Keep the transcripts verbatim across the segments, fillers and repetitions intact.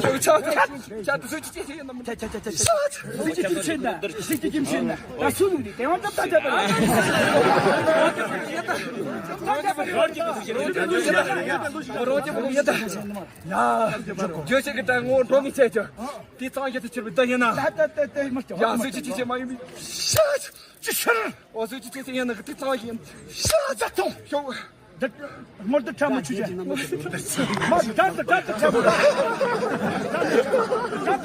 ཆ་ཆ་ཆ་ཆ་ཆ་ཆ་ཆ། ཟིག་གི་ཁྱིམ་ཆེན་ད། ཟིག་གི་ཁྱིམ་ཆེན་ད། ད་སུ་ལུག་དེ་དེ་བང་ཙམ་ད་ཆ་པ་རེད། རོགས་ཀྱི་བུ་ཡིན་ད། ཡ། ཇོ་ཤེ་གི་ད་ངོ་འགྲོ་མི་བྱེད་ཀྱི། དེ་གཙང་ཞིག་ཏུ་ཁྱེར་བའི་བདག་ཡིན་ན། ད་ད་ད་ད་མ་སྐྱོ། ཡ། སུ་ཅི་ཅི་ཅི་མ་ཡིན་པའི། ཤ་ཅི་ཤར། འོ་སུ་ཅི་ཅི་ཅི་ཡིན་ན་དེ་གཙང་ཞིག་ཡིན། ཤ་ཅ་ཐོང་ཤོག་འདི་མོར་དུ་ཁྲ་མོ་ཆུ་ཅན། མ་དྲན་དུ་དྲན་དུ་ཁྲ་མོ།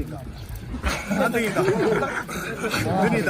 ཡིན་ད། ཨ་འདི་ཡིན་ད། འདི་ནི་ད།